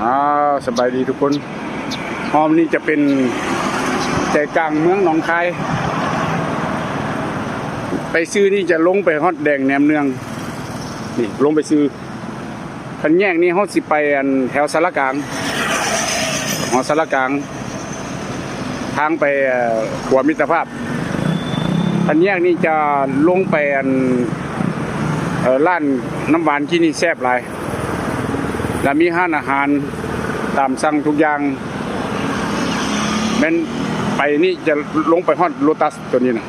ອ້າວ ສະບາຍດີທຸກຄົນ. ຮອບນີ້ຈະເປັນໃຈກາງເມືອງໜອງຄາຍ. ໄປຊື່ນີ້ຈະລົງໄປຮອດແດງແໜມເນືອງ. ນີ້ລົງໄປຊື່. ຄັນແຍກນີ້ເຮົາຊິໄປອັນແຖວສາລາກາງ, ຮອດສາລາກາງ. ທາງໄປ ເອີ ຂົວມິດຕະພາບ. ຄັນແຍກນີ້ຈະລົງໄປອັນ ເອີ ຮ້ານນ້ຳຫວານ ທີ່ນີ້ແຊບຫຼາຍ ແລະ ມີຮ້ານອາຫານຕາມສັ່ງທຸກຢ່າງ. ແມ່ນໄປນີ້ຈະລົງໄປຮອດໂລຕັສໂຕນີ້ນະ.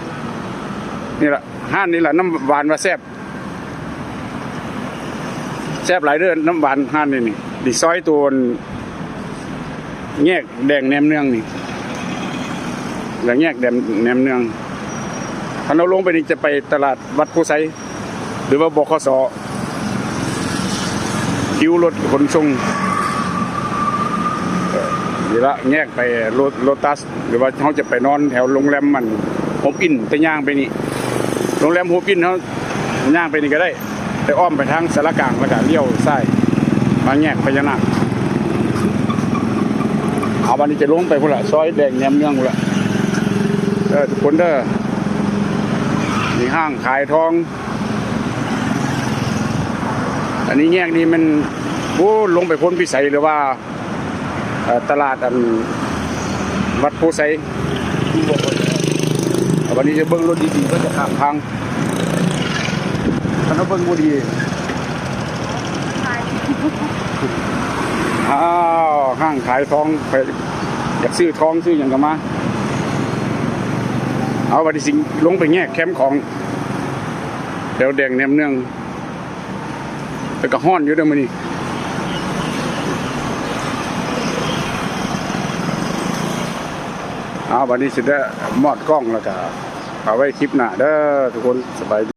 ນີ້ລະ ຮ້ານນີ້ລະ ນ້ຳຫວານວ່າແຊບ. ແຊບຫຼາຍເດີ້ ນ້ຳຫວານຮ້ານນີ້ນີ້. ນີ້ຊອຍໂຕນແຍກແດງແໜມເນືອງນີ້ ແລ້ວແຍກແດງແໜມເນືອງ. ຄັນເຮົາລົງໄປນີ້ຈະໄປຕະຫຼາດວັດໂພໄຊ ຫຼືວ່າ ບຂສ ຄິວລົດຂົນສົ່ງ. ເອີ ນີ້ລະ ແຍກໄປໂລ ໂລຕັສ ຫຼືວ່າເຮົາຈະໄປນອນແຖວໂຮງແຮມອັນໂຮບອິນ ແຕ່ຍ່າງໄປນີ້ ໂຮງແຮມໂຮບອິນ ເຮົາຍ່າງໄປນີ້ກໍໄດ້ ແຕ່ອ້ອມໄປທາງສາລາກາງ ແລ້ວກໍລ້ຽວຊ້າຍມາແຍກພະຍານາກ. ເອົາ ບັດນີ້ຈະລົງໄປພຸ້ນລະ ຊອຍແດງແໜມເນືອງພຸ້ນລະ. ເອີ ທຸກຄົນເດີ້ ມີຮ້ານຂາຍທອງ. ອັນນີ້ແຍກນີ້ແມ່ນ ໂອ້ ລົງໄປໂພນພິໄສ ຫຼືວ່າ ເອີ ຕະຫຼາດອັນວັດໂພໄຊ. ເອົາ ບັດນີ້ຈະເບິ່ງລົດດີໆ ເພິ່ນຈະຂ້າມທາງ. ຄັນເຮົາເບິ່ງບໍ່ດີ ອ້າວ ຮ້ານຂາຍທອງ ໃຜຢາກຊື້ທອງຊື້ຫຍັງກໍມາ. ເອົາ ບັດນີ້ຊິລົງໄປແຍກແຄມຂອງ ແຖວແດງແໜມເນືອງ. ແຕ່ກໍຮ້ອນຢູ່ເດີ້ມື້ນີ້. ເອົາ ບັດນີ້ຊິໄດ້ມອດກ້ອງ ແລ້ວກໍເອົາໄວ້ຄລິບໜ້າເດີ້ທຸກຄົນ. ສະບາຍດີ.